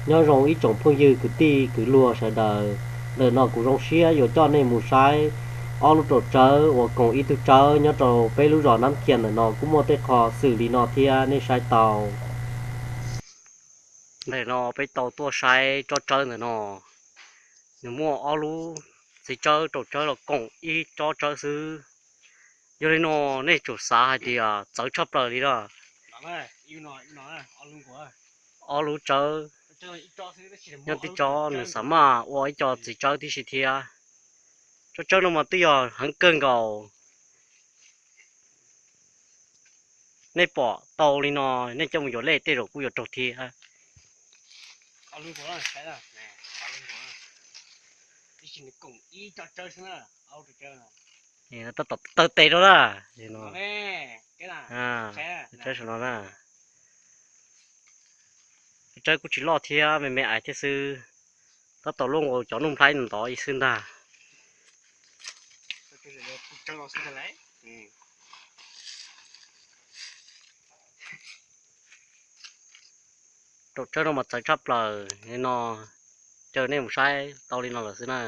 Nyob zoo ib tsoom phooj ywg kwv tij kwv luag sawv daws, ntawm no kuv zoo siab yuav coj nej mus saib ob lub raum tsawb uas koom ib tug tsawb nyob rau peb lub zos Nab Khias ntawm no kuj muaj tej qho xwm li no thiab nej saib tau. Ntawm no peb tau tuaj saib tsob tsawb ntawm no, nws muaj ob lub txiv tsawb raum tsawb los koom ib tsob tsawb xwb. Yog li no nej tsum xav hais tias txawv tshaj plaws li na. Ob lub tsawb nyob tib tsob nws xav maj ua ib co txiv tsawb tib si thiab. Tsob tsawb no mas twb yog heev kawg nkaus. Nej pom tau li no, nej coj mus yuav lej tej zaum kuj yuav raug thiab. Tab tom tawg tes rau na. Tsawb saum no na. Tsawb kuj tsis loj thiab, me me ais thiab xwb. Tab tom luaj nkaus cov nuj nplhaib ntov ib xwb ntag. Raum tsawb no mas txawv tshaj plaws li no, caw nej mus saib tau li no lawm xwb na.